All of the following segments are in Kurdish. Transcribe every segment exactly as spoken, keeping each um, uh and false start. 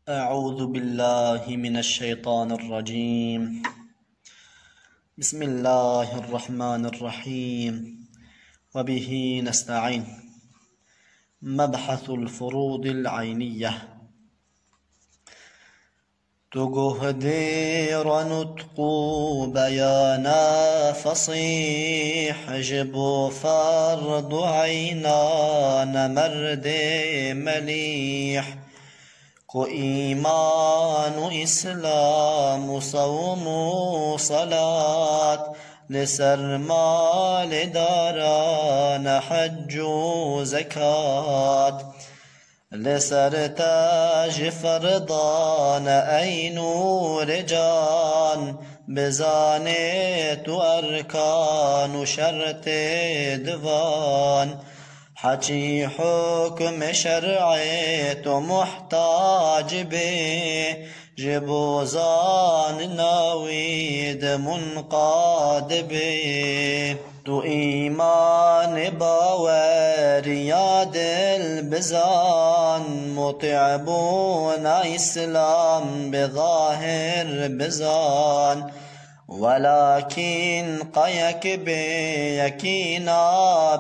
أعوذ بالله من الشيطان الرجيم. بسم الله الرحمن الرحيم. وبه نستعين. مبحث الفروض العينية. Tu guh dê re nutq û beyana fesîh, ji bo ferd û eyna ne merdê melîh. Ku îman û îslam û sewm û selat, li ser malê dara ne hec û zekat. Li ser te ji ferdan e ey nûrê can, bizanê tu erkan û şertê divan. Heçî hukmê şer'ê tu muhtac bê, ji bo zanina wî di munqad bê. Tu îmanê baweriya dil bizan, mutî'bûna îslam bi zahir bizan. Welakîn qayek bê yekîna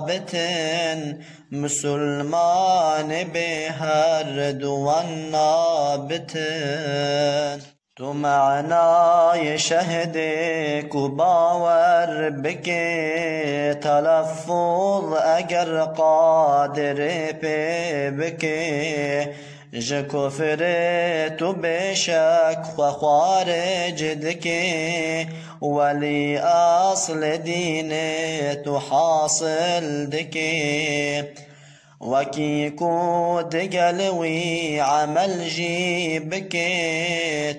bitin, misulmanê bê her duwan nabitin. Tu manayê şehdê ku bawer bike, teleffuz eger qadirê pê bike, ji kufrê tu bêşek xwe xwarij dike, welî aslê dînê tu hasil dike. Wekî ku digel wî emel jî bike,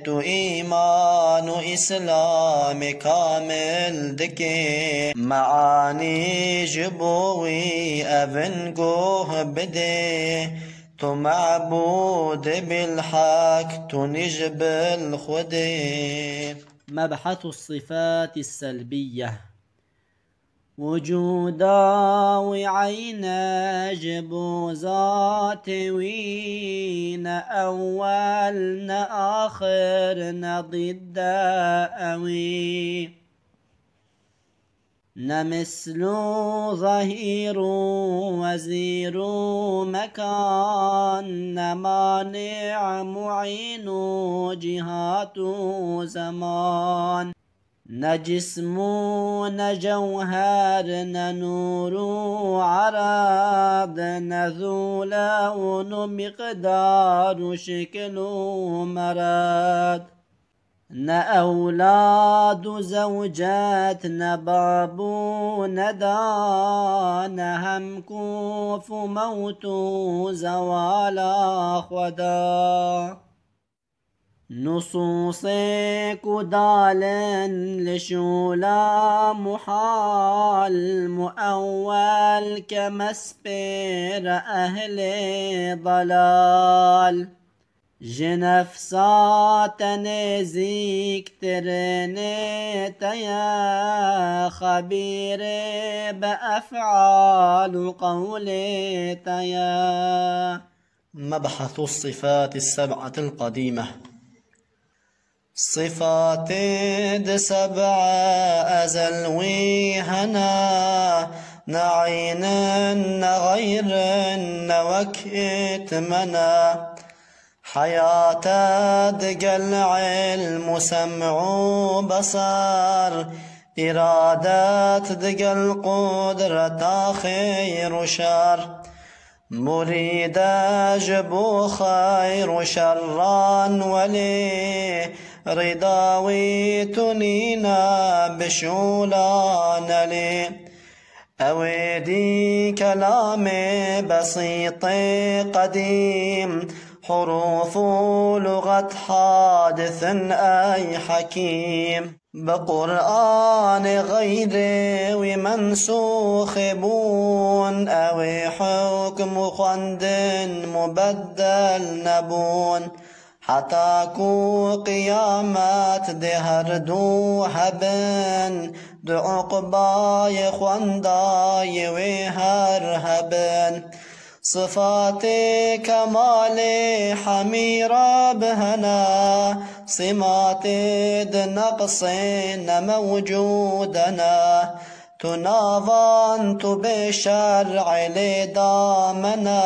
tu îman û îslamê kamil dike. Meanî ji bo wî evin guh bide, tu mebûd bil hek, tu nîj bil Xwedê. مبحث الصفات السلبية. Wucuda wî eyne ji bo zatê wî, ne ewel ne axir ne didde ewî. Ne misl û zehîr û wezîr û mekan, ne manî muîn û cîhat û zeman. Ne cism û ne cewher, ne nûr û erad, ne zu lewn û miqdar û şikl û merad. Ne ewlad û zewcet, ne bab û ne da, ne hem kuf û mewt û zewala Xweda. Nusûsê ku dalin li şûla muhal, muewwel ke mespêre ehlê delal. Ji nefsa te nêzîktirê nê te ye, xebîrê bi efal û qewlê te ye. مبحث الصفات السبعة القديمة. Sifatê di seb'e ezel wî hene, ne eynin, ne xeyrin, ne wek îtmene. Heyate digel ilm û sem' û besar, îradet digel qudreta xeyr û şer. Murîde ji bo xeyr û şerran welê, rîda wî tunîne bi şûla nelê. Ew ê dî kelamê besîtê qedîm, hurûf û luxet hadis in ey hekîm. Bi Quranê xeyrê wî mensûxê bûn, ew ê hukm û xwendin mubeddel nebûn. Heta ku qiyamet dê her du hebin, di uqbayê xwendayê wê her hebin. Sifatê kemalê hemî Reb hene, sîmatê di neqsê ne mewcûd e ne. Tu navan tu bê şer'ê lê damene,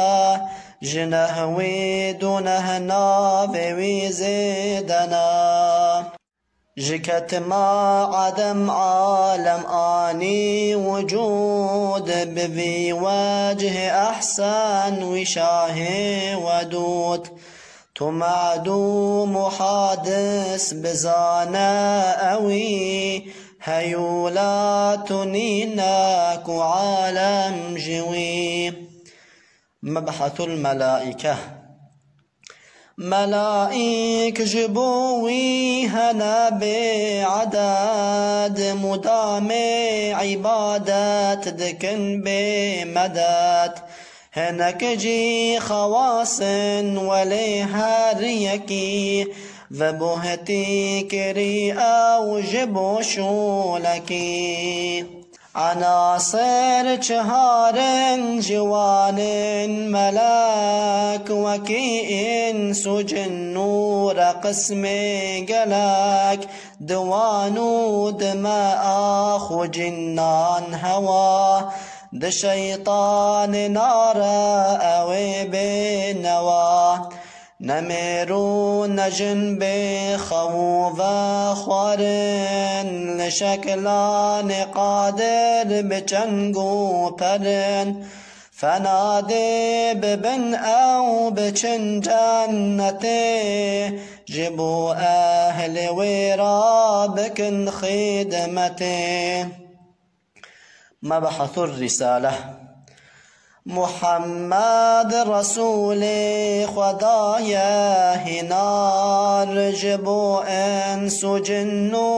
ji neh wî du neh navê wî zêde ne. Ji ketima Edem alem anî wicûd, bi vî wecihê ehsen wî şahê wedûd. Tu medûm û hadis bizane ewî, heyûla tu nîne ku alem ji wî. Mebhetul Melaîke. Melaîk ji bo wî hene bê eded, mudamê îbadet dikin bê medet. Hinek jî xewas in welê her yekî, vebuhetî kirî ew ji bo şûlekî. Enasir çihar in ji wan in melek, wekî îns û cin nûre qismê gelek, di wan û di me ax û cinan hewa, di şeytanê nare ew ê bê newa. Ne mêr û ne jin bê xew û vexwarin, li şekilanê qadir bi çeng û perin. Fena dê bibin ew biçin cennetê, ji bo ehlê wê re bikin xidmetê. Mebhetur Risale. Muhammed Resûlê Xweda ye hînar, ji bo ins û cin û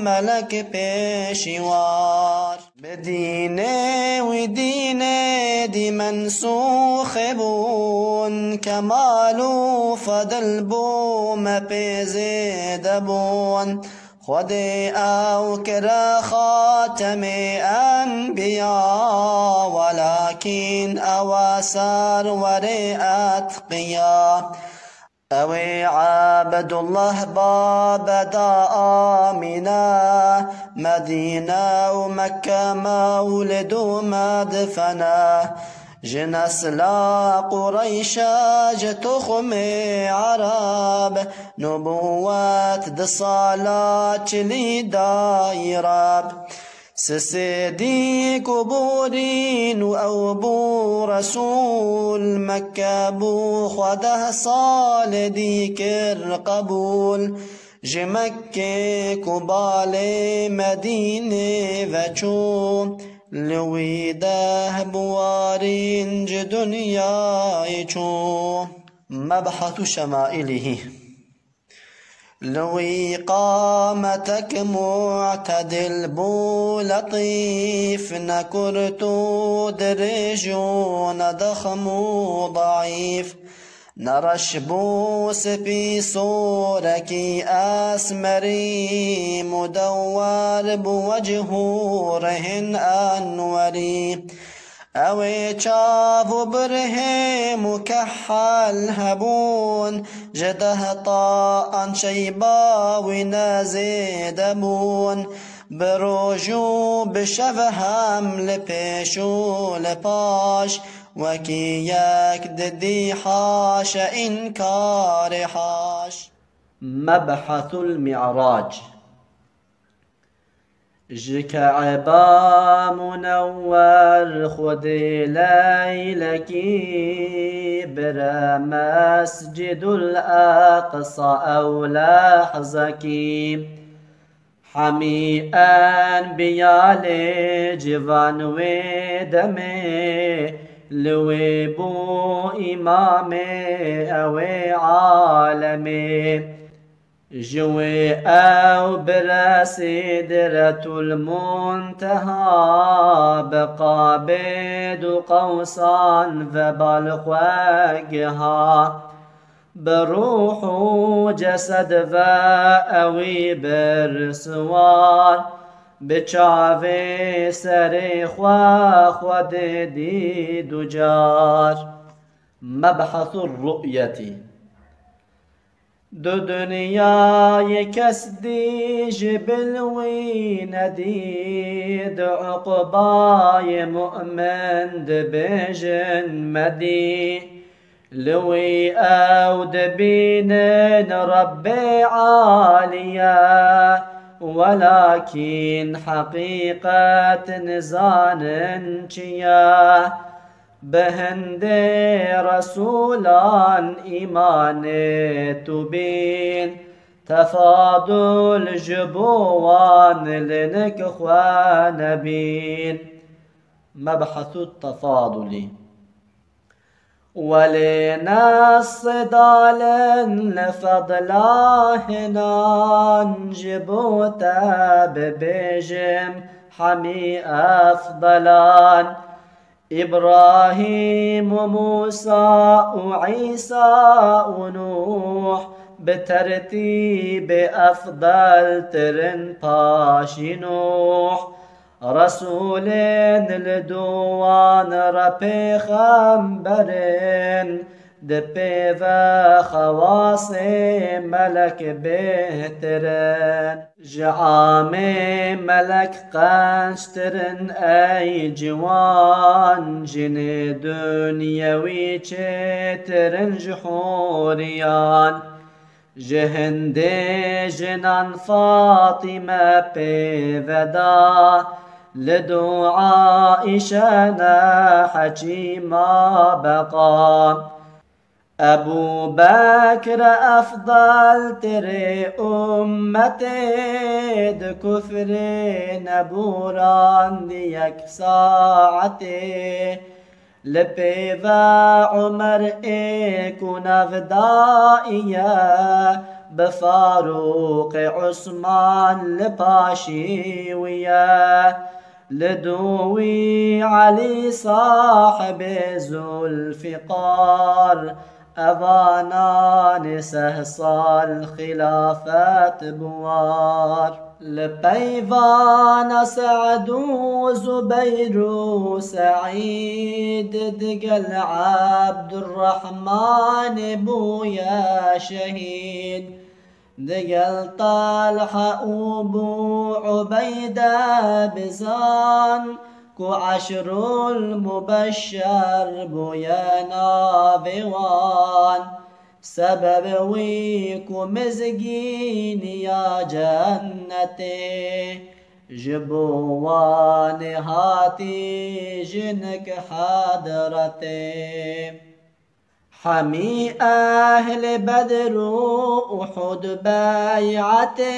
melek pêşîwar. Bi dînê wî dînê dî mensûxê bûn, kemal û fedil bo me pê zêde bûn. Xwedê ew kire xatemê enbiya, welakîn ew e serwerê etqiya. Ew ê Ebdullah babe da Amîne, Medîne û Mekke mewlid û medfene. Ji nesla Qureyşe, ji tuxumê Ereb, nubûwet di sala çilî dayî Reb. Sisêdî ku borîn û ew bû Resûl, Mekke bû xwe deh salê dî kir qebûl. Ji Mekkê ku balê Medînê veçû, li wî deh buwarîn ji dinyayê çû. Mebhetu şemaîlihî. Li wî qametek mu'tedil bû letîf, ne kurt û dirêj û ne dexm û daîf. Ne reş bû spî sorekî esmerî, mudewwer bû wecih û rihên enwerî. Ew ê çav û birhê mukehhel hebûn, ji deh taen şeyba wî ne zêde bûn. Bi roj û bi şev hem li pêş û li paş, wekî yek didî haşe înkarê haş. Mebhetul Mi'rac. Ji Ke'ba munewwer Xwedê leylekî, bire Mescidul Eqsa ew lehzekî. Hemî enbiya lê civan wê demê, li wê bû îmamê ew ê alemê. Ji wê ew bire Sidretul Munteha, bi Qabê du Qewsan ve bal xwe giha. Bi ruh û cesed ve ewî bir siwar, bi çavê serê xwe Xwedê dî du car. Mebhesu ru'yetî. Du dinyayê kes dî ji bil wî nedî, di uqbayê mu'min dibêjin medî. Li wî ew dibînin Rebbê alî ye, welakîn heqîqet nizanin çi ye. Bi hindê resûlan îmanê tu bîn, tefadul ji bo wan li nik xwe nebîn. Mebhesu tefadulî. Welê nes dalin li fedla hinan, ji bo te bibêjim hemî efdelan. Îbrahîm û Mûsa û Îsa û Nûh bi tertîbê efdel tirin paşî Nûh. Resûlên li dû wan re pêxemberin, di pê ve xewasê melek bêhtirin. Ji amê melek qençtirin ey ciwan, jinê dunyewî çêtirin ji hûriyan. Ji hindê jinan Fatîme pê veda, li dû Aîşe ne heçî ma beqa. Ebû Bekr e efdaltirê ummetê, di kufrê nebûrand yek saetê. Li pê ve Umer ê ku navdayî ye, bi Farûqê Usman li paşî wî ye. Li dû wî Elî sahibê Zulfîqar, evanan ê seh sal xilafet bi war. Li peyvana Se'd û Zubeyr û Se'îd, digel Ebdurrehmanê bûye şehîd. Digel Talha û Bû Ubeyde bizan, ku eşrul mubeşşer bûye navê wan. Sebeb wî ku mizgîniya cennetê, ji bo wanê hatî jinik hedretê. Hemî ehlê Bedr û Uhud bey'etê,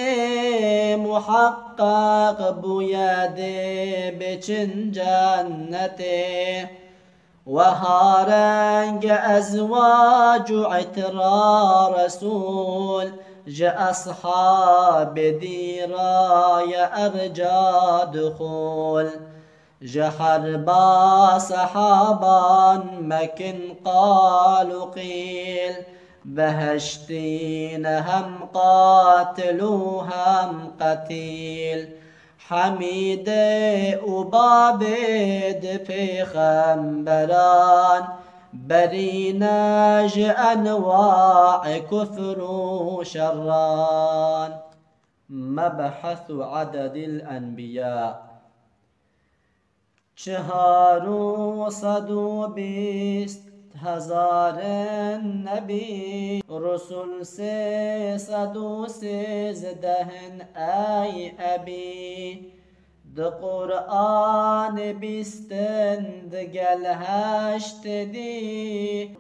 muheqqeq bûye dê biçin cennetê. Weha reng ezwac û itra Resûl, ji eshabê dîra ye erca duxul. Ji herba sehaban mekin qal û qîl, behiştî ne hem qatil û hem qetîl. Hemî dê û babê di pêxemberan, berî ne ji enwaê kufr û şerran. Mebhesu ededil enbiya. Çihar û sed û bîst hezarin nebî, rusul sê sed û sêzdeh in ey ebî. Di Quranê bîst in digel heşt dî,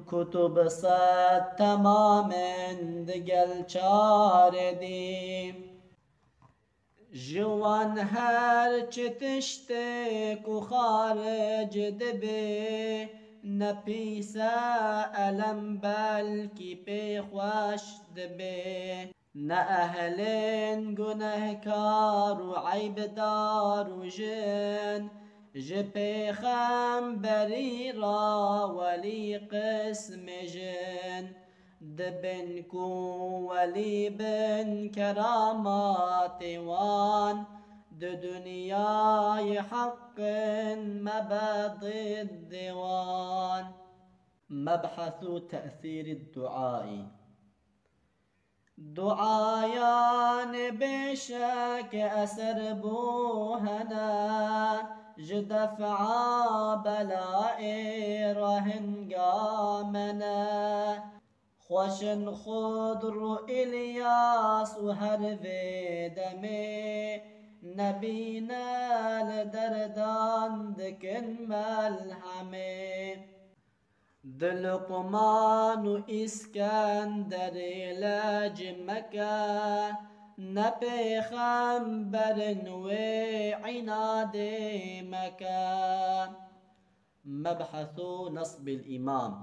kutub sed temam in digel çar dî. Ji wan her çi tiştê ku xaric dibe, ne pîs e, elem belkî pê xweş dibe. Ne ehlên gunehkar û eybdar û jin, ji pêxemberî ra welî qismê jin. Dibin ku welî bin keramatê wan, di dinyayê heqin mebe diddê wan. Mebhesu tesîrî duayî. Duayan bêşek eser bû hene, ji def'a belayê re hingamene. Xweşin Xudr û Îlyas û her vê demê, nebîne li derdan dikin melhemê. Di Luqman û Îskenderê lec meke, ne pêxemberin wê înadê meke. Mebhesu nesbil îmam.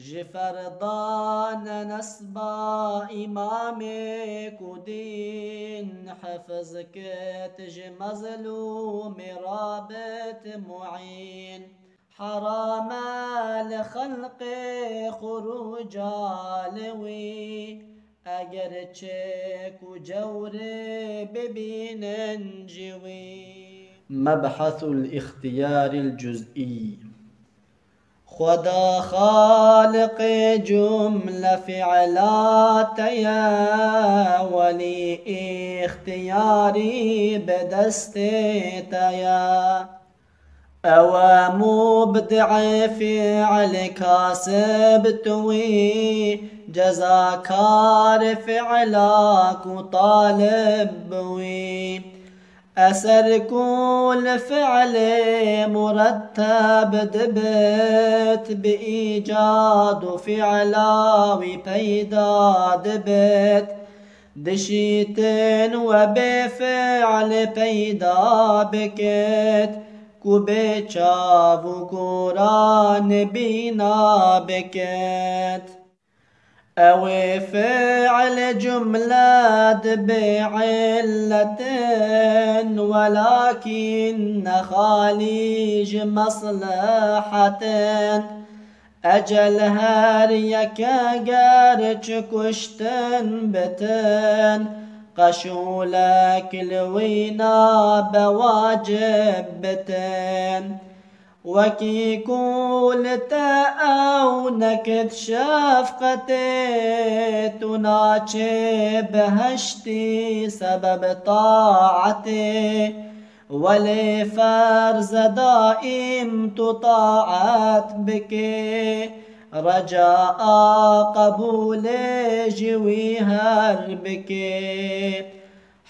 Ji ferdane nesba îmamê ku dîn hifiz kit, ji mezlûmê rabit muîn. Heram e li xelqê xuruca li wî, eger çek û cewrê bibînin ji wî. Mebhesul îxtiyarîl cuz'î. Xweda xaliqê cumle fi'la te ye, welî îxtiyarî bi destê te ye. Ew e mubdi'ê fi'lê kasib tu wî, cezakar fi'la ku talib bi wî. Eser ku li fi'lê muretteb dibit, bi îcad û fi'la wî peyda dibit. Dişîtin we bê fi'lê peyda bikit, ku bê çav û goran bîna bikit. Ew ê fi'l cumle dibe illetin, welakîn ne xalî ji meslehetin. Ecel her yeke ger çi kuştin bitin, qeşûlek li wî nabe wacib bitin. Wekî ku li te ew nekit şefqetê, tu naçê beheştî sebeb taetê. Welê ferz e daîm tu taet bikê, recaa qebûlê ji wî her bikê.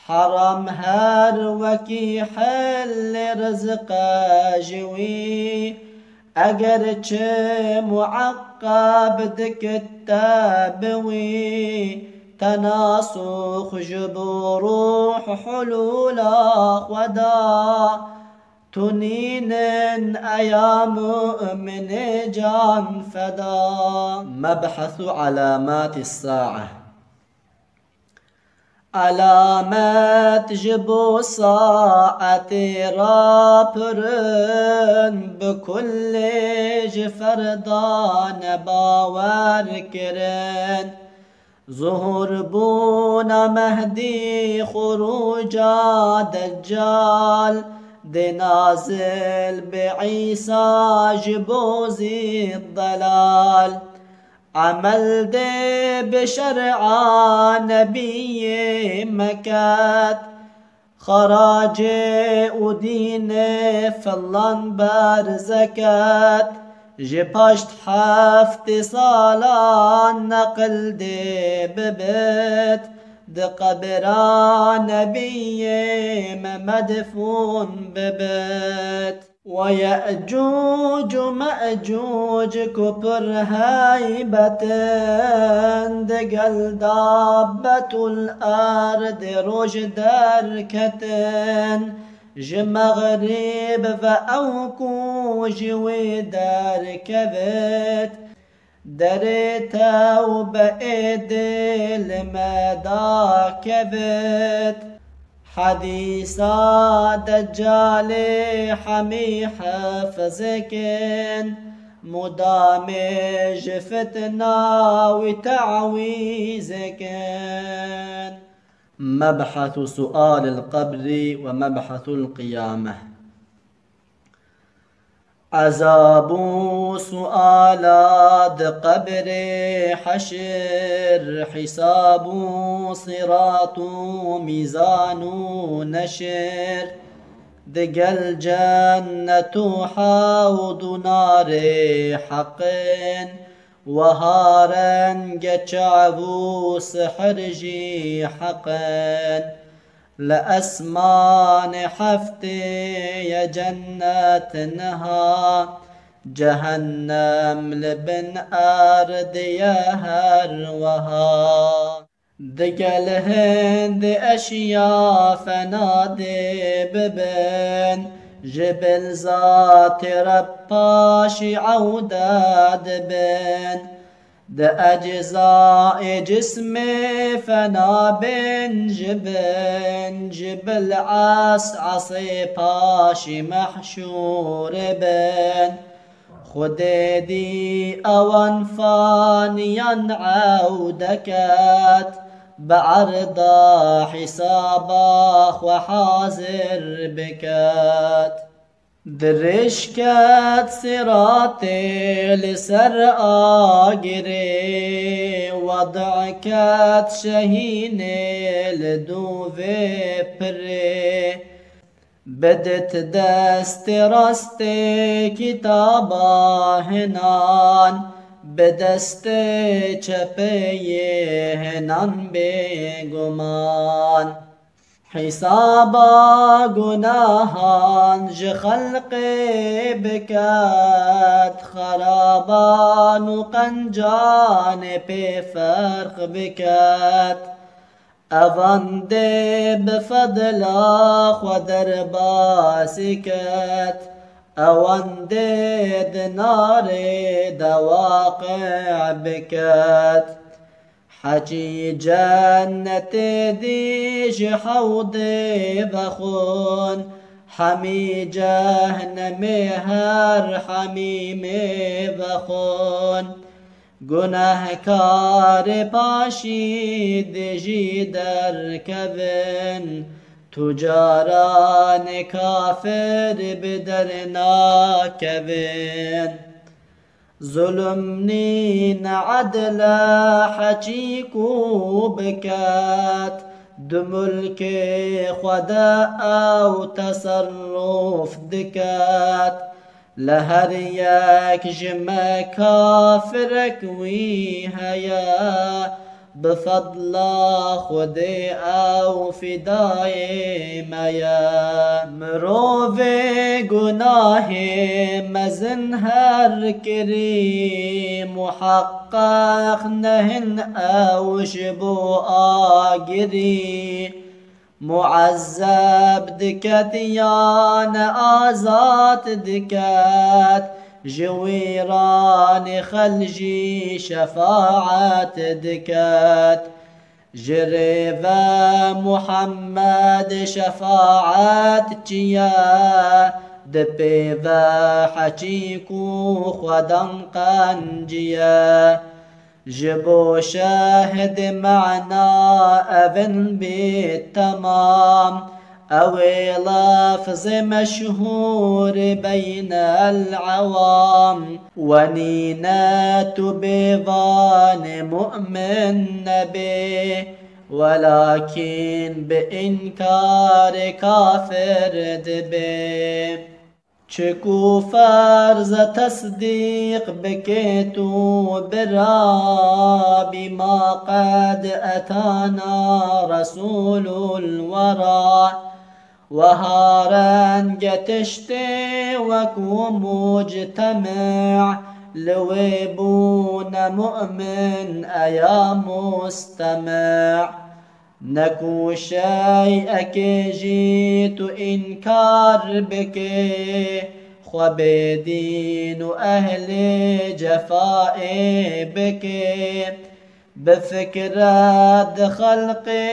Heram her wekî hellê rizqe ji wî, eger çi mueqqeb dikit te bi wî, tenasux ji bo ruh hulûla Xweda, tu nînin eya mu'minê can feda. Mebhesu alamatî sae. Alamet ji bo saetê rapirin, bi kulê ji ferdane bawer kirin. Zuhur bûna Mehdî, xuruca Deccal, dê nazil bi Îsa ji bo zî delal. Emel dê bi şer'a Nebiyê meket, xeracê û dînê filan ber zeket, ji paşt heftê salan neqil dê bibit, di qebira Nebiyê me medfûn bibit. Ve Ye'cuc û Me'cuc ku pir heybet in, digel dabbetul erdê roj derketin. Ji mexrîb ve ew ku ji wê derkevit, derê tewbe êdî li me dakevit. Hedîsa Deccalê hemî hefz kin, mudamê ji fitna wî te'wîz kin. Mebhesu sualil qebrî ve mebhesul qiyameh. Ezab û suala di qebrê, heşir, hîsab û sirat û mîzan û neşir, digel cennet û hewd û narê heqin, weha renge çav û sihir jî heqin. Li esmanê heftê ye cennet niha, cehennem li bin erd ye her weha. Digel hindê eşya fena dê bibin, ji bil zatê Reb paşî ewde dibin. Di eczaê cismê fena bên ji bin, ji bil es'esê paşî mehşûr bin. Xwedê dî ewan faniyan ewde ket, bi erda hîsaba xwe hazir biket. Dirêj ket siratê li ser agirê, wed' ket şehînê li dûvê pirê. Bidit destê rastê kitaba hinan, bi destê çepê yê hinan bêguman. Hîsaba gunahan ji xelqê biket, xeraban û qencanê pê ferq biket. Evan dê bi fedla xwe derbasî ket, ewan dê di narê de waqi biket. Heçî cennetê dî ji hewdê vexwin, hemî cehnemê her hemîmê vexwin. Gunehkarê paşî dijî derkevin, tu caranê kafir bi dernakevin. Zulm nîne edle heçî ku biket, di mulkê xwe de ew teserruf diket. Li her yek ji me kafirek wî heye, bi fedla Xwedê ew fîdayê me ye. Mirovê gunahê mezin her kirî, muheqqeq nehin ew ji bo agirî. Muezzeb diket yan azad diket, ji wîranê xel jî şefaet diket. Ji rê ve Muhammed şefaet çi ye, di pê ve heçî ku xwedan qenciye. Ji bo şehidê mena evin bî temam, ew ê lefzê meşhûr beynel ewam. We nîne tu bêvanê mu'min nebê, welakîn bi înkarê kafir dibê. Çi ku ferz e tesdîq bike tu bira, bîma qed etana Resûlul Wera. Weha renge tiştê wekû mucteme', li wê bûne mu'min eya musteme'. Ne ku şeyekê jî tu înkar bikê, xwe bêdîn û ehlê cefayê bikê. Bifikre di xelqê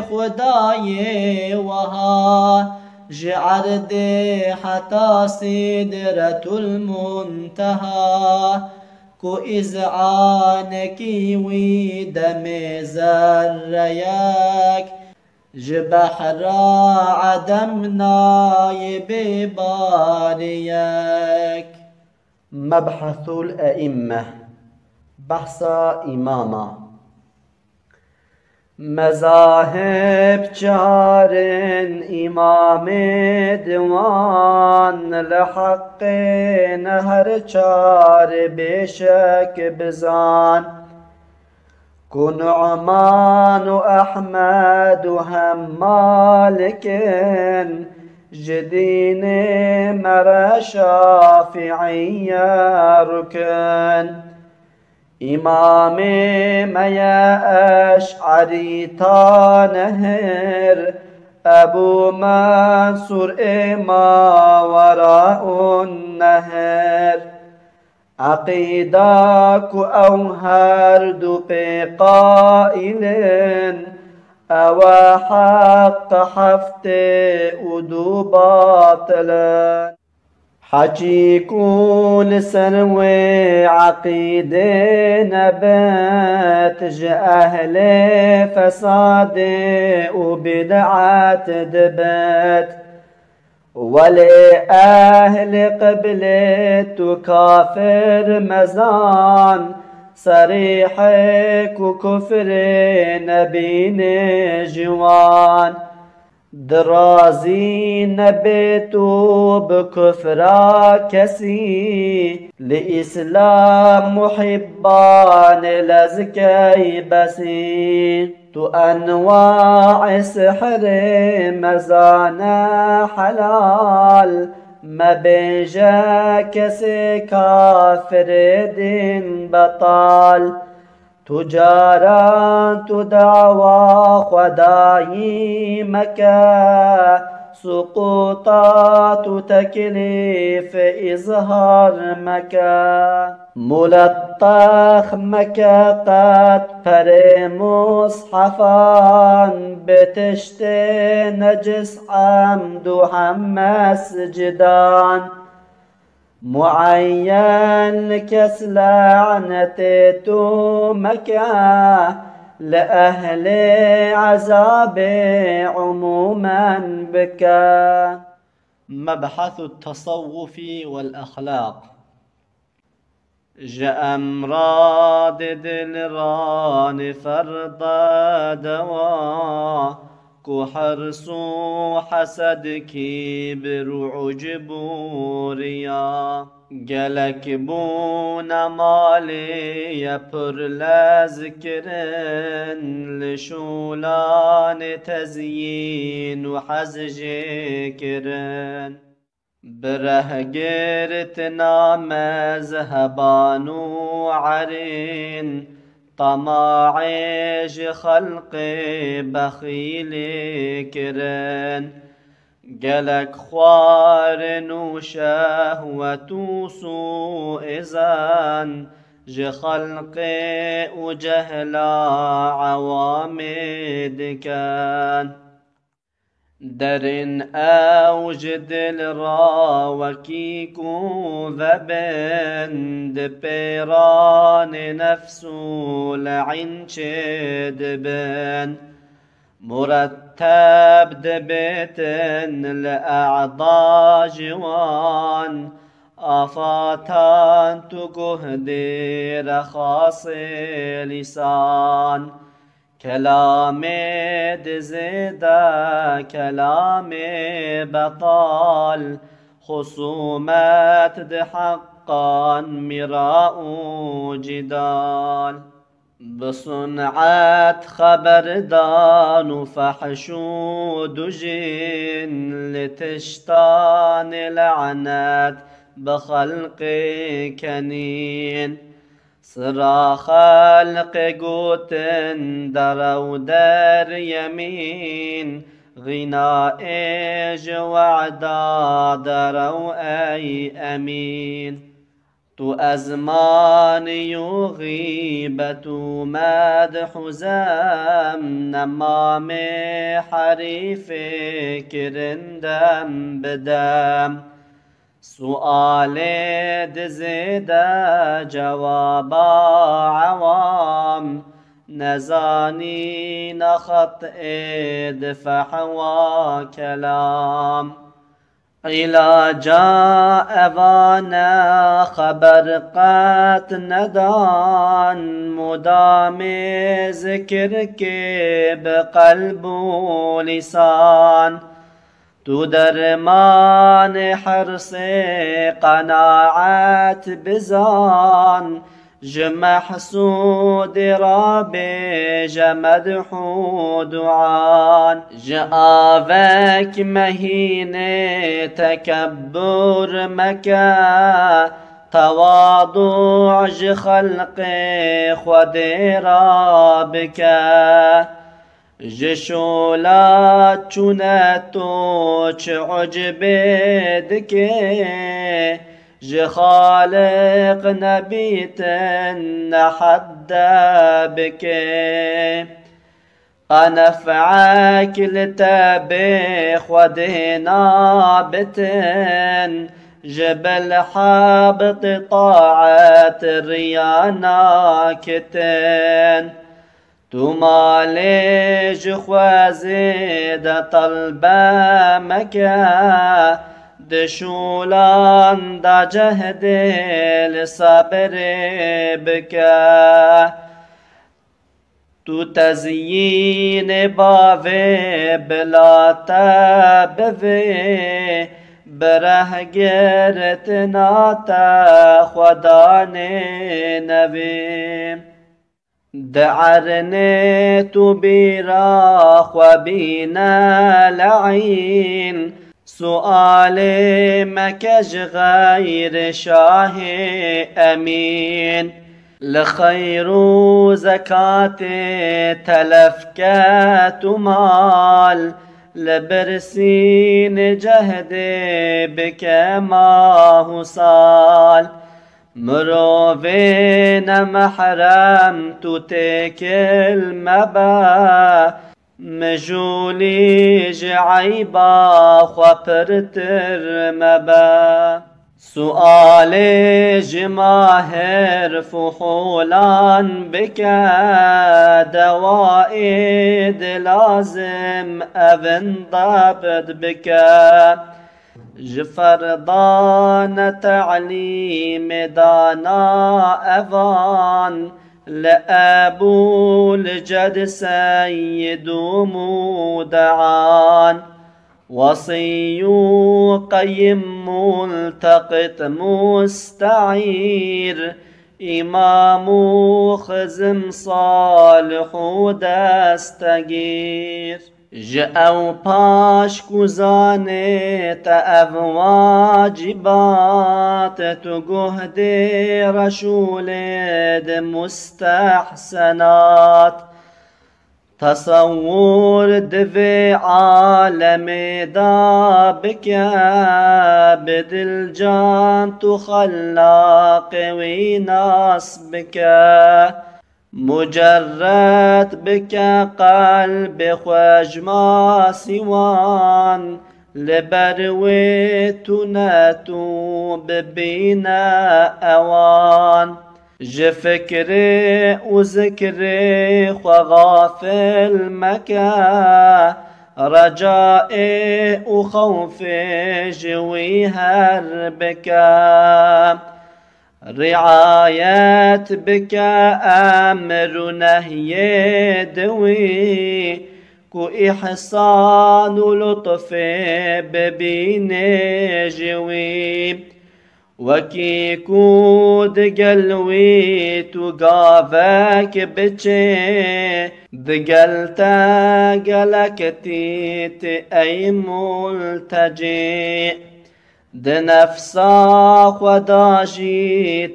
Xwedayê weha, ji erdê heta Sîdretul Munteha. Ku îz'anekî wî demê zerreyek, ji behra Edem nayê bê bariyek. Mebhethul Eîmme, behsa îmama. Mezahib çar in, îmamê di wan li heqê ne her çar bêşek bizan. Ku Nu'man û Ehmed û hem Malik in, ji dînê me re Şafîî ye rukn. Îmamê me ye Eş'erî ta nehir, Ebû Mensûr ê mawera û nehir. Eqîda ku ew her du pê qaîl in, ew e heq heftê û du batil in. Heçî ku li ser wê eqîdê nebit, ji ehlê fesadê û bid'et dibit. Welê ehlê qiblê tu kafir mezan, serîhê ku kufrê nebîne ji wan. Dirazî nebê tu bi kufra kesî, li Îslam muhibbanê lezkey besî. Tu enwaê sihrê mezane helal, mebêje kesê kafirê dîn betal. Tu caran tu dawa xwedayî meke, suqûta tu teklîf îzhar meke. Mulettex meke qet perê mushefan, bi tiştê necis emd û hem mescidan. Muayyen kes lenetê tu meke, li ehlê ezabê umumen bike. Mebhethu tesawufi wel exlaq. Ji emradê dil ranê ferde dewa, ku hirs û hesed, kîbir û ucb û riya. Gelek bûne malê ye pir lezkirin, li şûlanê tezyîn û hez jê kirin. Bi reh girtina mezheban û erên, temaê ji xelqê bexîlê kirin. Gelek xwarin û şehwet û sû îzen, ji xelqê û cehla ewamê dikin. Derin ew ji dil ra wekî ku vebin, di pêranê nefs û le'în çêdibin. Muretteb dibêtin li e'da ji wan, afatan tu guh dê rexasê lîsan. Kelamê dizê de kelamê betal, xusûmet di heqan mîra û cîdal. Bi sun'et xeberdan û fehş û dujîn, li tiştanê le'net bi xelqê kenîn. Sira xelqê gotin derew der yemîn, xîna ê ji we'da derew ey emîn. Tu ezmanî û xîbet û medh û zem, nemamê herîfê kirin dem bi dem. Sualê dizê de cewaba ewam, nezanîna xet'ê di fehwa kelam. Îlaca evane xeber qet nedan, mudamê zikir kê bi qelb û lîsan. Tu dermanê hirsê qenaet bizan, ji mehsûdê rabêje medh û duan. Ji avek mehînê tekebbur meke, tewadu ji xelqê Xwedê ra bike. Ji şola çûne to çi ucbê dike, ji Xaliq nebîtin nehedde bike. Qe nef'ek li te bê Xwedê nabitin, ji bilhebtê taet riya nakitin. Tu malê ji xwezê de telbe meke, di şûlan de cehdê li sebrê bike. Tu tezyînê bavê bila te bivê, bi rehgirtina te xwedanê nevê. Di ernê tu bîra xwe bîne le'în, sualê meke ji xeyr şahê emîn. Li xeyr û zekatê telef ke tu mal, li birsînê cehdê bike mah û sal. Mirovê nemehrem tu têkil mebe, mijûlî ji eyba xwe pirtir mebe. Sualê ji mahir fuhulan bike, dewayê di lazim evin dabt bike. Ji ferdane te'lîmê dana evan, li Ebûl Ced Seyyid û Mudean, Wesî û Qeyim, Multeqit, Muste'îr, Îmam û Xizim, Salih û Destegîr. Ji ew paş ku zanê te ev wacîbat, tu guhdê Reşûlê di mustehsenat. Tesewwur di vê alemê de bike, bi dilcan tu xelaqê wî nas bike. Mucerred bike qelbê xwe ji masî wan, li ber wê tune tu bibîne ewan. Ji fikrê û zikrê xwe xafil meke, recaê û xewfê ji wî her bike. Riayet bike emr û nehyê di wî, ku îhsan û lutfê bibînê ji wî. Wekî ku digel wî tu gavek biçê, digel te gelek tît ey multecî. Di nefsa xwe de jî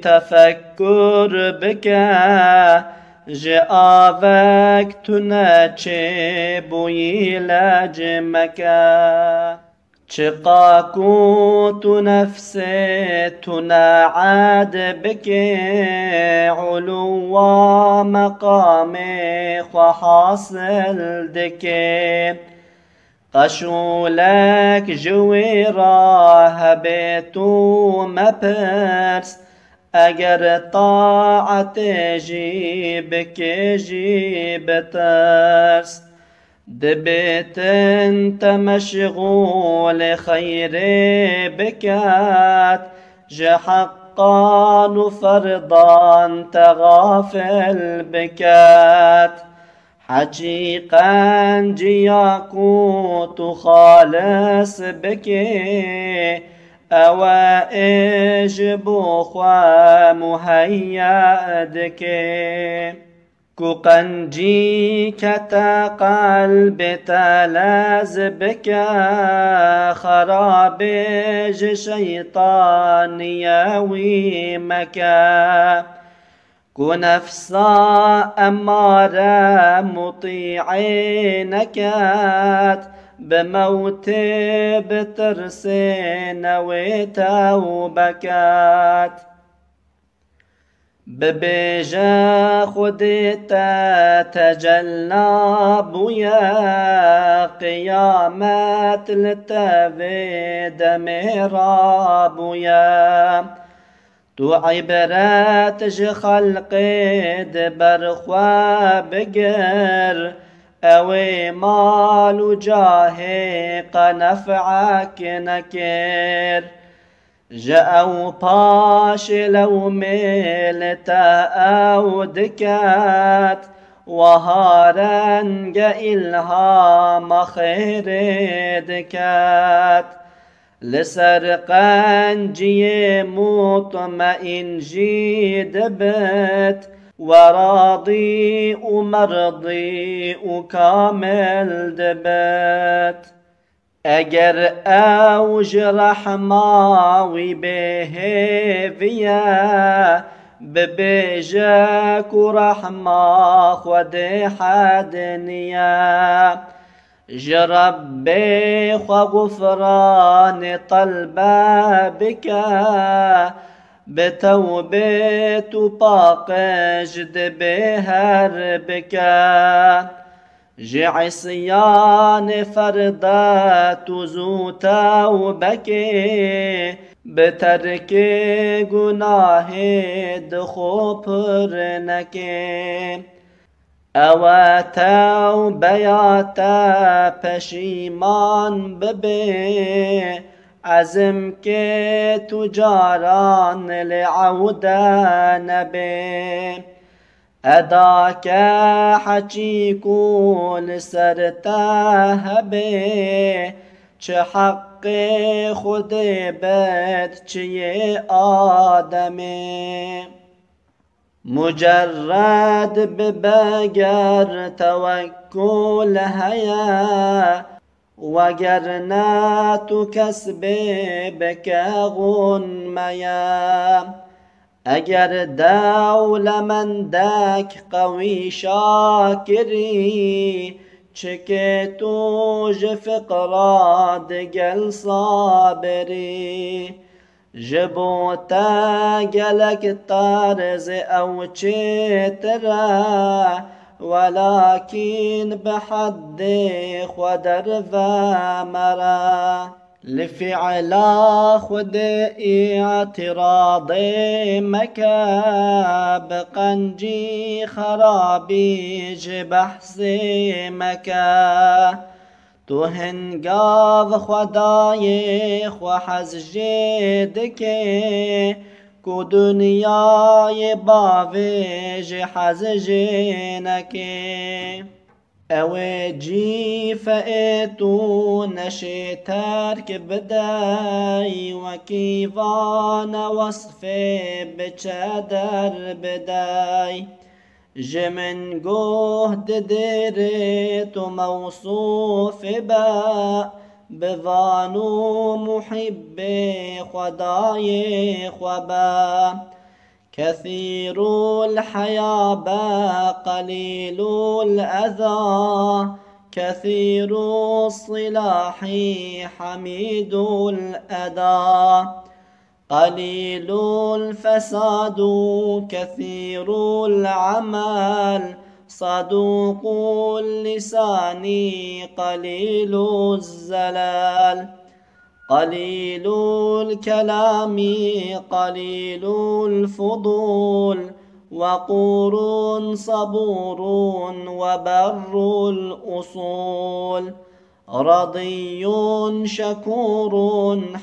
tefekkur bike, ji avek tune çêbûyî lec meke. Çiqa ku tu nefsê tune ed bike, uluwa meqamê xwe hasil dike. Qeşûlek ji wî re hebe tu mepirs, eger taetê jî bike jî bitirs. Dibêtin te meşxûlê xeyrê biket, ji heqan û ferdan te xafil biket. Heçî qenciya ku tu xalis bikê, ew ê ji bo xwe muheyya dikê. Ku qencî kete qelbê te lez bike, xerabê ji şeytaniyê wî meke. Ku nefsa emmare mutî'ê neket, bi mewtê bitirsê newê tewbe ket. Bibêje Xwedê te tecella bûye, qiyamet li te vê demê rabûye. Tu îbret ji xelqê di ber xwe bigir, ew ê mal û cahê qe nef'ek nekir. Ji ew paşê lewmê li te ew diket, wiha renge îlhama xêrê diket. Li ser qenciyê mutmeîn jî dibit, we radî û merdî û kamil dibit. Eger ew ji rehma wî bêhêviye, bibêje ku rehma Xwedê hed niye. Ji Rebbê xwe gufranê telbe bike, bi tewbê tu paqij dibê her bike. Ji îsyanê ferde tu zû tewbe kê, bi terkê gunahê di xwe pir nekê. Ew e tewbeya te, peşîman bibê, ezim kê tu caran lê ewde nebê. Eda ke heçî ku li ser te hebê, çi heqê Xwedê bit, çi yê Ademê. Mucerred bibe ger tewekkul heye, wegerne tu kesbê bike xûn meye. Eger dewlemendek qewî şakirî, çikê tu ji fiqra digel sabirî. Ji bo te gelek terz ew çêtir e, welakîn bi heddê xwe derve mere. Li fi'la Xwedê îtiradê meke, bi qencî xerabî ji behsê meke. Tu hingav Xwedayê xwe hez jê dikê, ku dinyayê bavê jê hez jê nekê. Ew ê cîfeyê tu neşê terk bidey, wekî vane wesfê biçe derbidey. Ji min goh didêrê tu mewsûfê be, bi van û muhibbê Xwedayê xwe be. Kethîrul heya be, qelîlul eza, kethîrus silahî hemîdul eda. قليل الفساد كثير العمل، صدوق اللسان قليل الزلل. قليل الكلام قليل الفضول، وقور صبور وبر الأصول، رضي شكور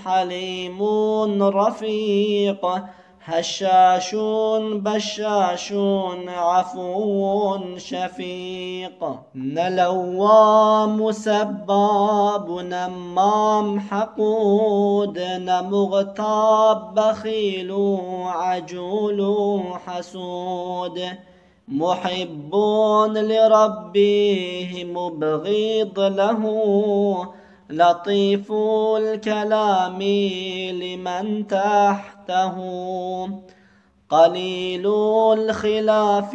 حليم رفيق، هشاش بشاش عفو شفيق. Ne لوام سباب نمام حقود، ne مغتاب بخيل عجول حسود. محب لربه مبغض له، لطيف الكلام لمن تحته. قليل الخلاف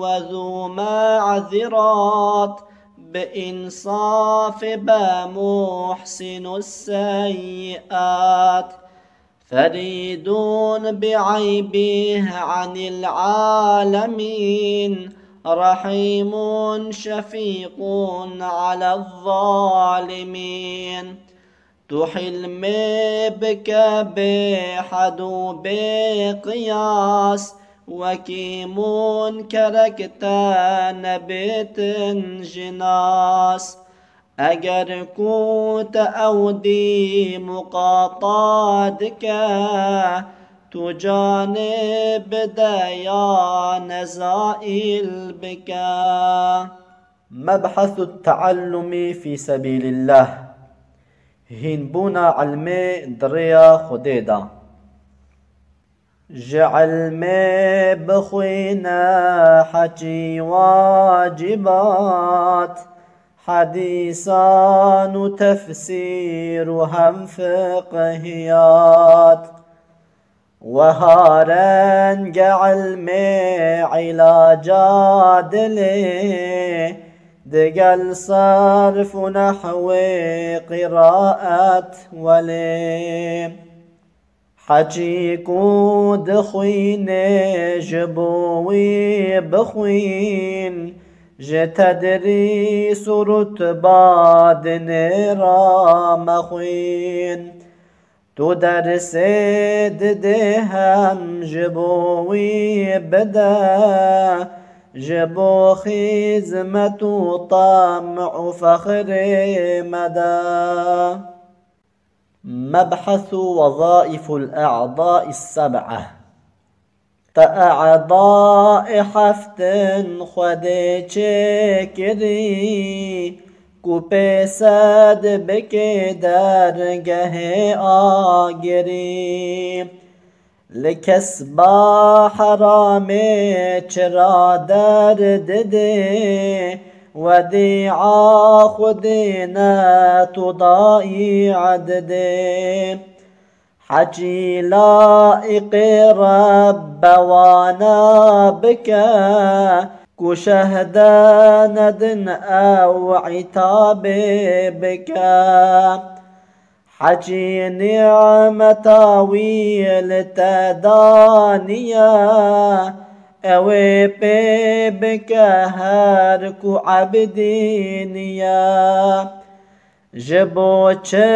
وذو معذرات، بإنصاف بمحسن السيئات. فريد بعيبه عن العالمين، رحيم شفيق على الظالمين. Tu hilmê bike bê hed û bê qiyas, wekî munkerek te nebêtin ji nas. Eger ku te ewdî muqata dike, tu canê bide ya nezaîl bike. مبحث التعلم في سبيل الله. Hînbûna ilmê di rêya Xwedê de. Ji ilmê bixwîne heçî wacibat, hedîsan û tefsîr û hem fiqhiyat. Weha renge ilmê îlaca dilê, digel serf û nehwê qiraet welê. Heçî ku dixwînê ji bo wî bixwîn, ji tedrîs û rutba dinê re mexwîn. Tu dersê didê hem ji bo wî bide, ji bo xîzmet û tam û fexrê mede. مبحث وظائف الأعضاء السبعة. Te e'dayê heftin Xwedê çêkirî, ku pê sed bikê dergehê agirî. Li kesba heramê çira derdidê, wedî'a Xwedê ne tu dayî didê. Heçî laîqê Rebbe wana bike, ku şehde nedin ew îtabê bike. Heçî nî'meta wî li te daniye, ew ê pê bike her ku ebdî niye. Ji bo çi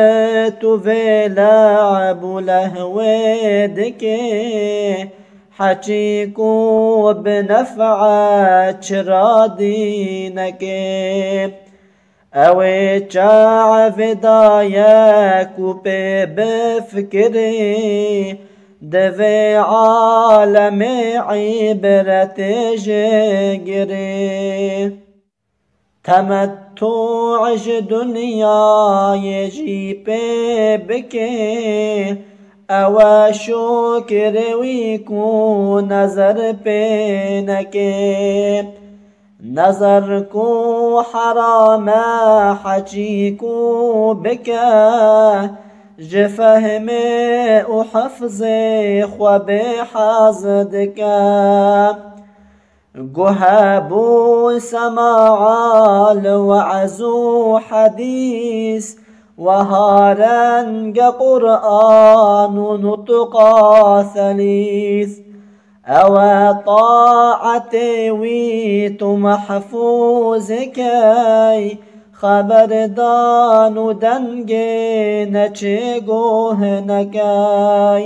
tu vê le'b û lehwê dikê, heçî ku bi nef'e çira dînekê? Ew ê çav daye ku pê bifikirî, di vê alemê îbretê jê girî. Temettû ji dinyayê jî pê bikê, ew e şukirê wî ku nezer pê nekê. Nezer ku heram e, heçî ku bike, ji fehmê û hefzê xwe bê hez dike. Guh hebûn sema'a li we'z û hedîs, weha renge Qur'an û nutqa selîs. Ew e taetê wî tu mehfûz key, xeberdan û dengê neçê guh nekey.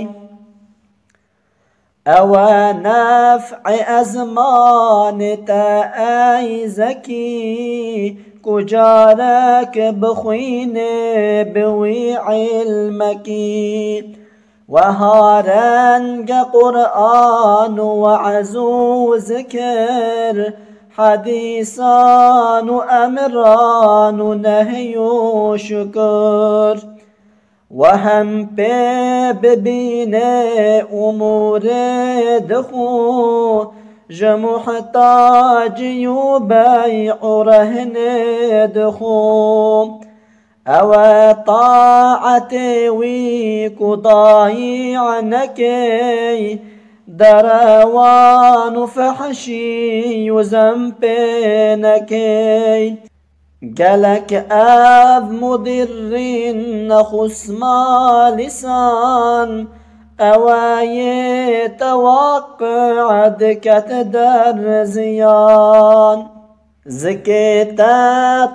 Ew e nef'ê ezmanê te ey zekî, ku carek bixwînê bi wî ilmekî. Weha renge Quran û we'z û zikir, hedîsan û emran û nehy û şukir. We hem pê bibîne û mûrê dixwe, ji muhtacî û bey û rehnê dixwe. Ew e taetê wî ku dayî nekey, derewan û fehşî û zempê nekey. Gelek ev mudirrîn nexusma lîsan, ew e yê tewaqqi diket der ziyan. Zikê te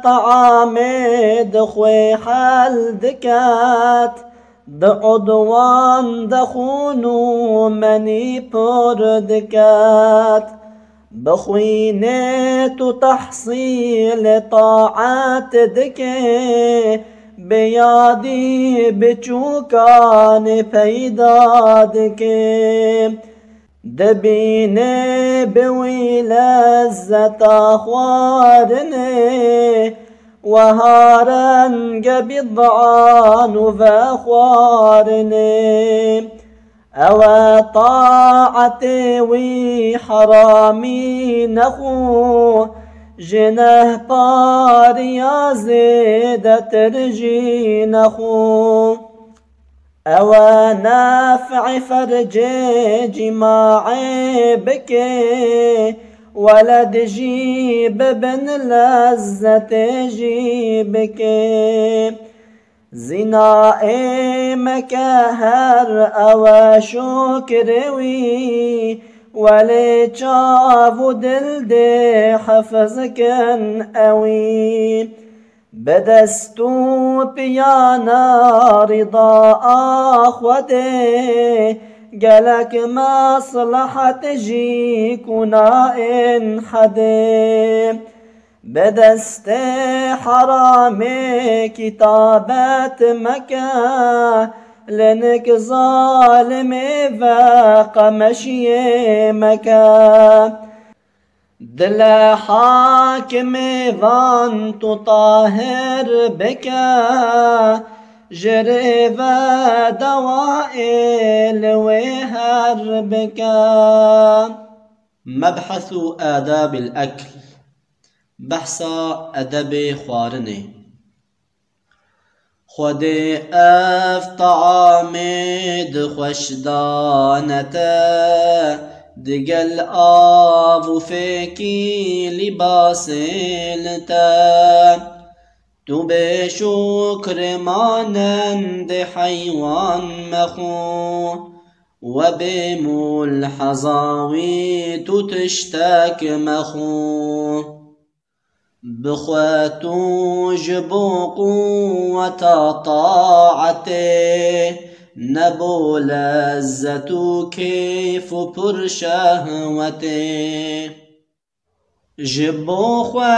teamê dixwê hel diket, di udwan de xûn û menî pir diket. Bixwîne tu tehsîlê taet dike, bi yadî biçûkanê peyda dike. Dibîne bi wî lezzeta xwarinê, weha renge bîd'an û vexwarinê. Ew e taetê wî heramî nexwe, ji nehpariya zêdetir jî nexwe. Ew e nef'ê fercê cîmaê bike, weled jî bibin lezzetê jî bike. Zînayê meke her ew e şukrê wî, welê çav û dil dê hefz kin ewî. Bi dest û piyana rîda a Xwedê, gelek meslehet jî ku nayên hedê. Bi destê heramê kîtabet meke, li nik zalimê ve qemeşiyê meke. Dile hakimê van tu tahir bike, ji rê ve dawayê li wê her bike. Mebhesu adabil ekl. Behsa edebê xwarinê. Xwedê ev taamê di xweş dane te, digel av û fêkî lîbasê li te. Tu bê şukrê manendê heywan mexwe, we bê mulheza wî tu tiştek mexwe. Bi xwe tu ji bo quweta taetê, ne bo lezzet û keyf û pir şehwetê. Ji bo xwe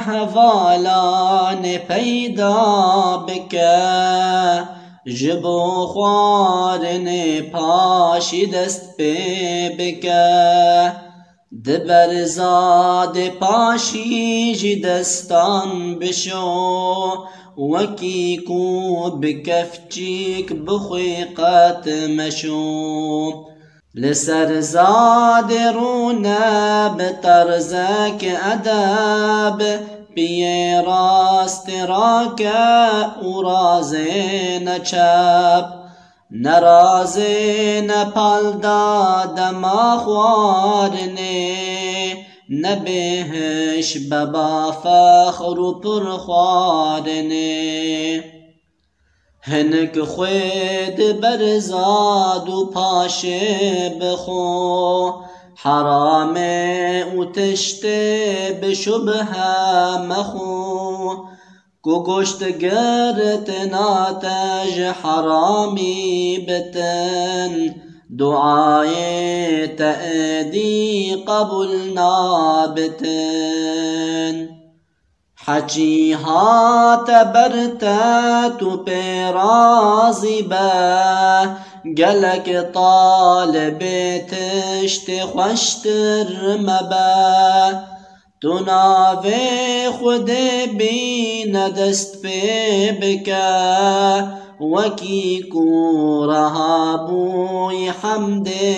hevalanê peyda bike, ji bo xwarinê paşî dest pê bike. Di berza dê paşî jî destan bişo, wekî ku bi kefçîk bixwî qet meşo. Li ser zadê rûne bi terzek edeb, piyê rastê rake û razê neçep. Ne razê ne palda dema xwarinê, ne bêhiş beba fexr û pir xwarinê. Hinik xwê di berza dû paşê bixwe, heramê û tiştê bi şubhe mexwe. Ku goşt girtina te ji heramî bitin, Duayê te êdî qebûl nabitin. Heçî hate ber te, tu pê razî be. Gelek talibê tiştê xweştir mebe. Tu navê Xwedê bîne, dest pê bike, wekî ku reha bûyî hemdê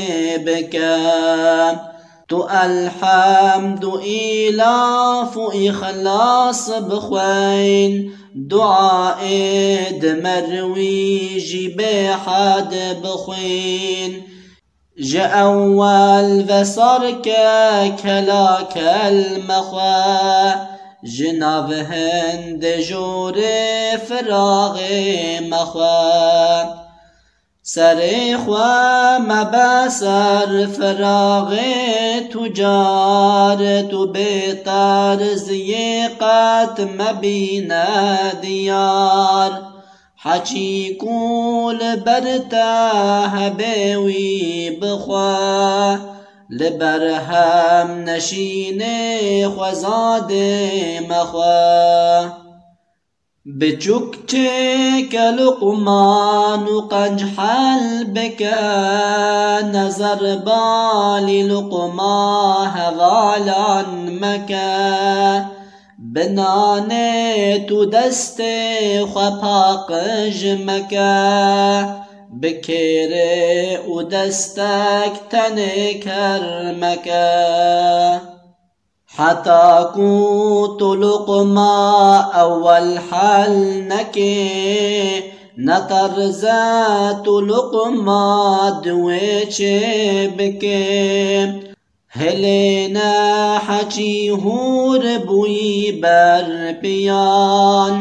bike. Tu elhemd û îlaf û îxlas bixweyn, duayê di merwî jî bêhed bixwîn. Ji ewel ve sar ke kela kelme xwe, ji nav hindê jorê firaxê mexwe. Serê xwe mebe ser firaxê tu car, tu bê terziyê qet mebîne diyar. Heçî ku li ber te hebe wî bixwe, li ber hem neşînê xwezadê mexwe. Biçûk çêke Luqman û qenc hel bike, nezer balî Luqma hevalan meke. Bi nanê tu destê xwe paqij meke, bi kêrê û destek tenê ker meke. Heta ku tu Luqma ewel hel nekê, neterze tu Luqma di wê çê bikê. Hilêne heçî hûr bûyî ber piyan,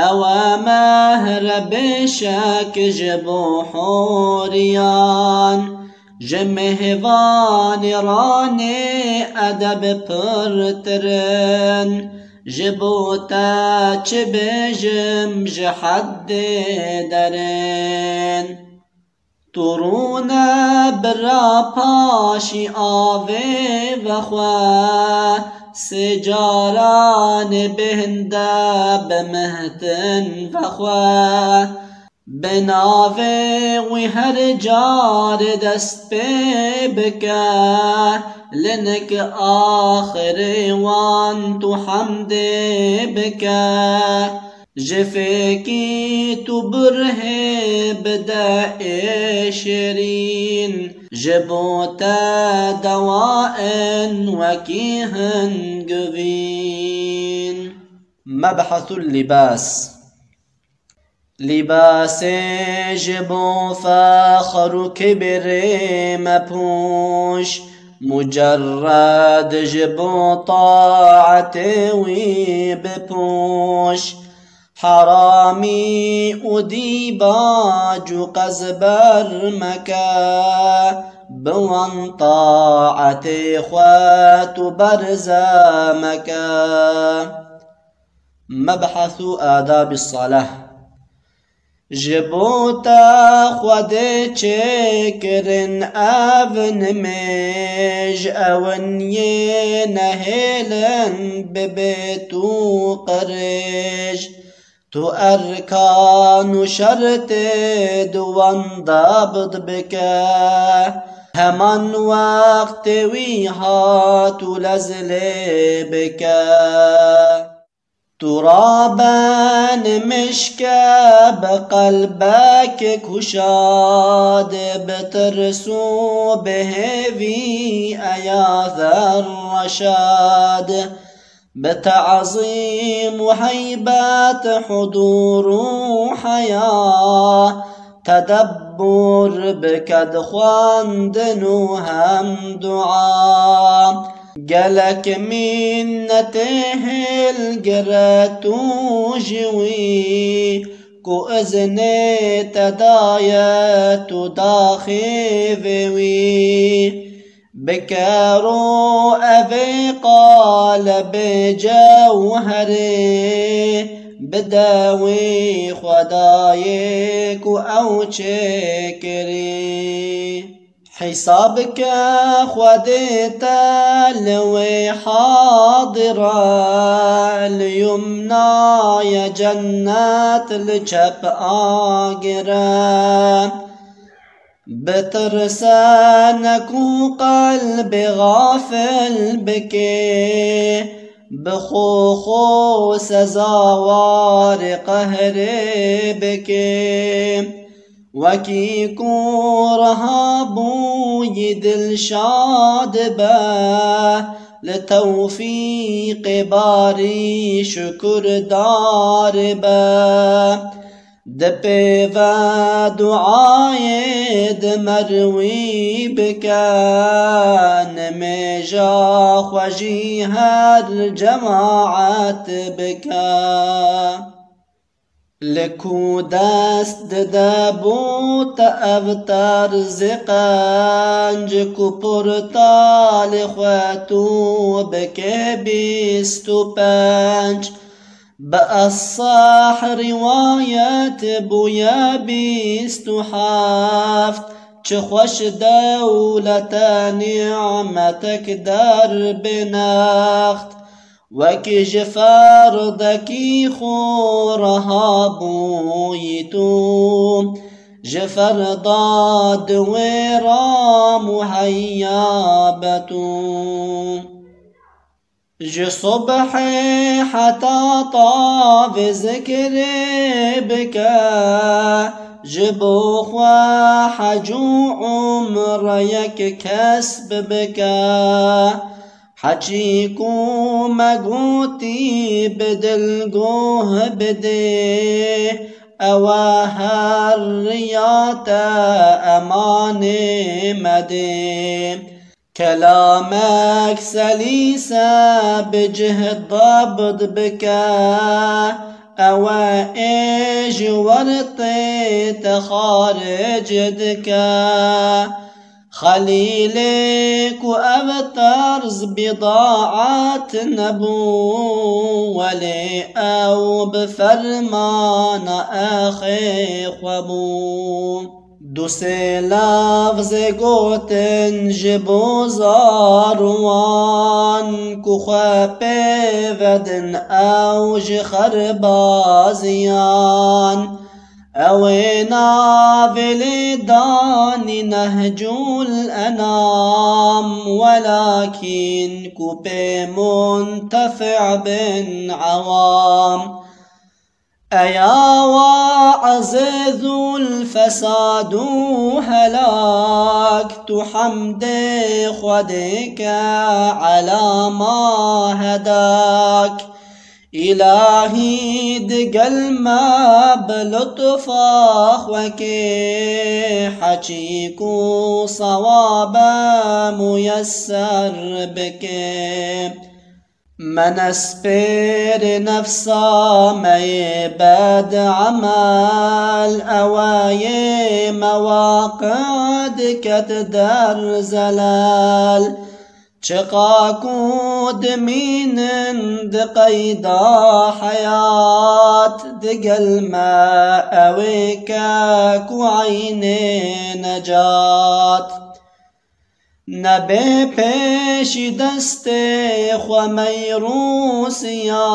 ew e mehre bêşek ji bo horiyan. Ji mêvanê ranê edeb pirtir in, ji bo te çi bêjim ji heddê derin. Tu rûne bira paşî avê vexwe, sê caranê bêhnde bi mihtin vexwe. Bi navê wî her carê dest pê bike, linik axirê wan tu hemdê bike. Ji fêkî tu birhê bide ê şêrîn, ji bo te dewa in wekî hin guvîn. Mebhesul libas. Lîbasê ji bo fexr û kibirê mepûş, mucerred ji bo taetê wî bipûş. Heramî û dîbac û qezber meke, bi wan taetê xwe tu berze meke. Mebhesu adabi salah. Ji bo te Xwedê çêkirin ev nimêj, ew in yê nehêlin bibê tu qirêj. Tu erkan û şertê di wan dabit bike, heman wextê wî hat û lez lê bike. Tu rabe nimêjke bi qelbek ku şad, bi tirs û bi hêvî eya zerreşad. Bi te'zîm û heybet, hudûr û heya, tedebbûr bike di xwendin û hem dua. Gelek mînnetê hêlgire tu ji wî, ku izinê te daye tu daxî vê wî. Bike ro evê qalebê cewherê, bide wî Xwedayê ku ew çêkirî. Hîsab ke Xwedê te li wê hadire, li yumnaya cennet, li çep agire. Bitirse, neku qelbê xafil bike, bi xwe xwe sezawarê qehrê bike. Wekî ku reha bûyî dilşad be, li tewfîqê barî şukurdar be. Di pêve duayê di merwî bike, nimêja xwe jî her cemaet bike. Li ku dest dide bo te ev terzê qenc, ku portalê xwe tu bike bîst û pênc. Bi esah riwayet bûye bîst û heft, çi xweş dewlete nîmetek der bê next. Wekî ji ferdekî xwe reha bûyî tu, ji ferda di wê re muheyya be tu. Ji subhê heta tavê zikrê bike, ji bo xwe hec û umreyek kesb bike. Heçî ku me gotî bi dil guh bidê, ew e her riya te emanê me dê. Kelamek selîse bi cih dabt bike, ew e ê ji wertê te xaric dike. Xelîlê ku ev terz bîdaet nebû, welê ew bi fermana exê xwe bû. Du sê lafzê gotin ji bo zarwan, ku xwe pê vedin ew ji xerbaziyan. Ew ê navê lê danî Nehcul Enam, welakîn ku pê muntefi bin ewam. Eya waezê zûl fesad û helak, tu hemdê Xwedê ke ela ma hedak. Îlahî digel me bi lutfa xwe kê, heçî ku sewabe muyesser bike. Me nespêrê nefsa me yê bed emel, ew e yê me waqe diket der zelal. Çiqa ku dimînin di qeyda heyat, digel me ew ê ke ku eynê necat. Nebê pêşî destê xwe meyrûsiya,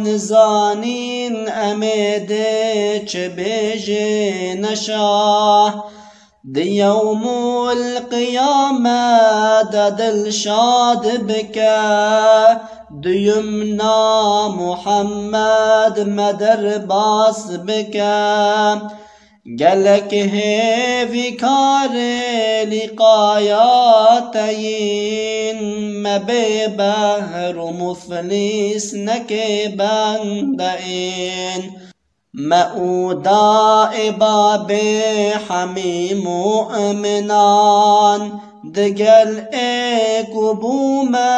nizanîn em ê dê çi bêjê neşa. Di yewmul qiyame de dilşad bike, duyum na Muhammed me derbas bike. Gelek hêvîkarê lîqaya te yîn, me bê behr û muflîs neke bende ên. Me û daê babê hemî mu'minan, digel ê ku bû me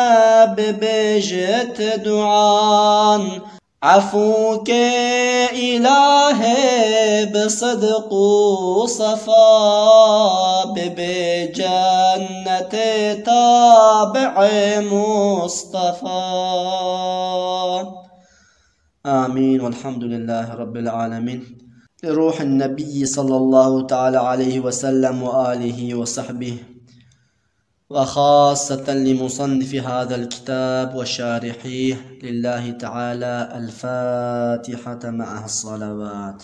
bibêjit duan. Efû ke îlahê bi sidq û sefa, bibe cennetê tabi'ê Mustafa. Amîn. Velhamdülillâhi Rabbil âlemîn. لروح النبي صلى الله تعالى عليه وسلم وآله وصحبه، وخاصة لمصنف هذا الكتاب وشارحيه، لله تعالى الفاتحة مع الصلوات.